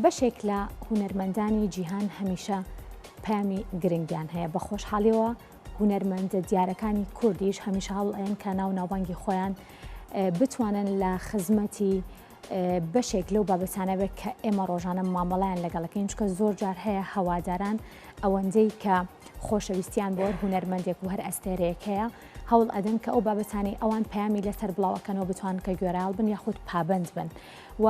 بەشێک لە هونەرمەندانی جیهان هەمیشە پەیامی گرنگیان هەیە، بە خۆشحاڵیەوە هونەرمەندە دیارەکانی کوردیش هەمیشە هەوڵ ئەیەن کە ناو ناوبانگی خۆیان بتوانن لە خزمەتی بەشێک لەو بابەتانە بێت کە ئێمە ڕۆژانە مامەڵیان لەگەڵەکەین چکە زۆر جار هەیە هەواداران ئەوەندەی کە خۆشەویستیان بۆ هەر هونەرمەندێک و هەر ئەستێرەیەک هەیە هەوڵ ئەدەن کە ئەو بابەتانەی ئەوان پەیامی لەسەر بڵاوەکەنەوە بتوان کە گوێرایەڵ بن یاخود پابند بن و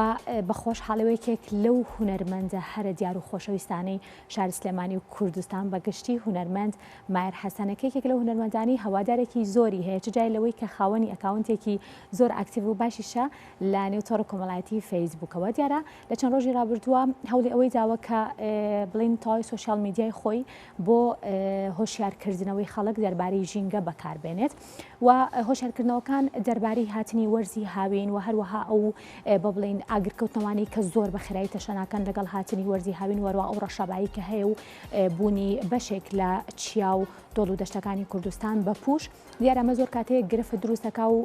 بە خۆشحاڵیەوە یەکێک لەو هونەرمەندە هەرە دیار و خۆشەویستانەی شاری سلێمانی و کوردستان بە گشتی هونەرمەند ماهر حەسەنە کە یەکێک لەو هونەرمەندانەی هەوادارێکی زۆری هەیە چ جای لەوەی کە خاوەنی ئەکاونتێکی زۆر active و باشیشە لە نێو تۆڕە کۆمەڵایەتی فەیسبووکەوە دیارە لە چەند ڕۆژی ڕابردووە هەوڵی ئەوەی داوە کە بڵین تەواوی سۆشیال میدیای خۆی بۆ هۆشیارکردنەوەی خەڵک دەربارەی ژینگە بەکاربێنێت و هۆشیارکردنەوەکان دەربارەی هاتنی وەرزی هاوین و هەروەها ئەو بە بڵین ئاگرکەوتنەوانەی کە زۆر بە خێرایی تەشەناکەن لەگەڵ هاتنی وەرزی هاوین وەروە ئەو ڕەشابایی کە هەیە و بوونی بەشێک لە چیا و دۆڵ و دەشتەکانی کوردستان بە پوش دیارە ئەمە زۆر کاتەیە گرفت دروست دەکا و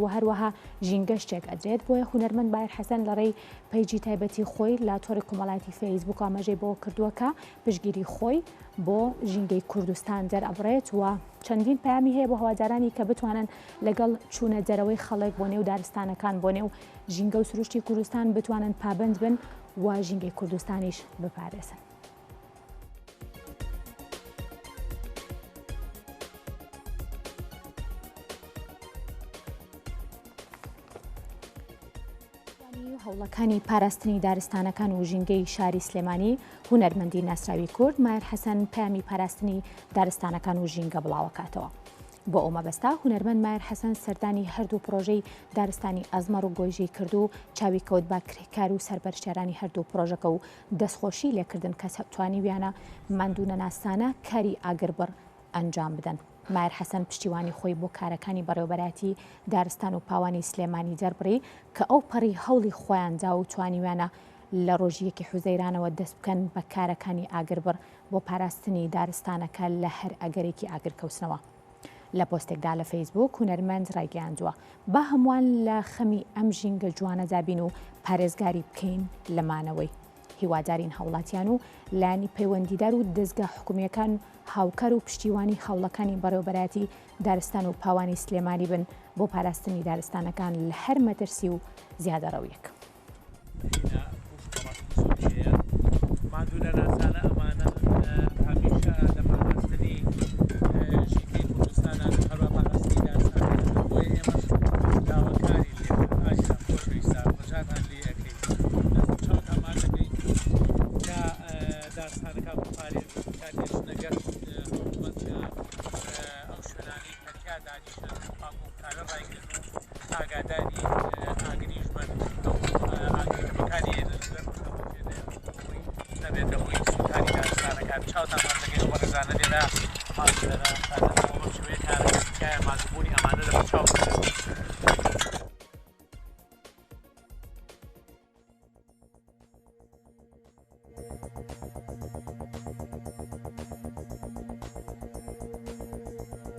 و هەروەها ژینگەش تێک ئەدرێت بۆیە هونەرمەند بایر حەسەن لە ڕێی page ی تایبەتی خۆی لە تۆڕی کۆمەڵایەتی فەیسبوک ئاماژەی بەوە کردووە کە پشتگیری خۆی بۆ ژینگەی کوردستان دەرئەبڕێت و چەندین پەیامی هەیە بۆ هەوادارانی کە بتوانن لەگەڵ چوونە دەرەوەی خەڵک بۆ نێو دارستانەکان بۆ نێو ژینگە و سروشتی کوردستان بتوانن پابند بن و ژینگەی کوردستانیش بپارێزن. هەوڵەکانی پاراستنی دارستانەکان و ژینگەی شاری سلێمانی هونەرمەندی ناسراوی کورد ماهر حەسەن پەیامی پاراستنی دارستانەکان و ژینگە بڵاوەکاتەوە. بۆ ئەو مەبەستە هونەرمەند ماهر حەسەن سەردانی هەردوو پرۆژەی دارستانی ئەزمەڕ و گۆیژەی کرد و چاوی کەوت بە کرێکار و سەرپەرشتیارانی هەردوو پرۆژەکە و دەستخۆشی لێکردن کە توانیویانە ماندوونەناسانە کاری ئاگربڕ ئەنجام بدەن. ماهر حەسەن پشتیوانی خۆی بۆ کارەکانی بەڕێوەبەرایەتی دارستان و پاوانی سلێمانی دەربڕی کە ئەوپەڕی هەوڵی خۆیان دا و توانیویانە لە ڕۆژی یەکی حوزەیرانەوە دەست بکەن بە کارەکانی ئاگربڕ بۆ پاراستنی دارستانەکە لە هەر ئەگەرێکی ئاگرکەوتنەوە. لە پۆستێکدا لە فەیسبووک هونەرمەند ڕایگەیاندووە، با هەمووان لە خەمی ئەم ژینگە جوانەدا بین و پارێزگاری بکەین لە مانەوەی. هیوادارین هاوڵاتیان و لایەنی پەیوەندیدار و دەزگا حکومییەکان هاوکار و پشتیوانی هەوڵەکانی بەڕێوەبەرایەتی دارستان و پاوانی سلێمانی بن بۆ پاراستنی دارستانەکان لە هەر مەترسی و زیادەڕەویەک. هینا پوش کۆڵاکی زۆری هەیە ماندوو نەناسانە ئەمانە هەمیشە لە پاراستنی ژینگەی کوردستانان و هەروە پاراستنی دارستانەکان بۆیە ئێمەش داواکاری لێ ئازیزان خۆشەویستان ڕجاتان لێ ئەکەین دەست و چاوتان ماچ ئەکەین کە دارستانەکان بپارێزن کاتێ چنە گەشت هەوڵبەن کە ئەو شوێنانەی کە تیا دانیشن پاک و کارە ڕایگرن و ئاگاداری ئاگریش بن ئەو ئاگری کە بەکاری ئێنن لەر ئەوەی نەبێتە هۆی سووتانی دارستانەکان چاوتان ماچ دەکەین ئەو بەڕێزانە لێرە ماندوونەناسانە بەم شێوەیە کارەکەن تکایە ماندووبوونی ئەمانە لەبەرچاو بگرن.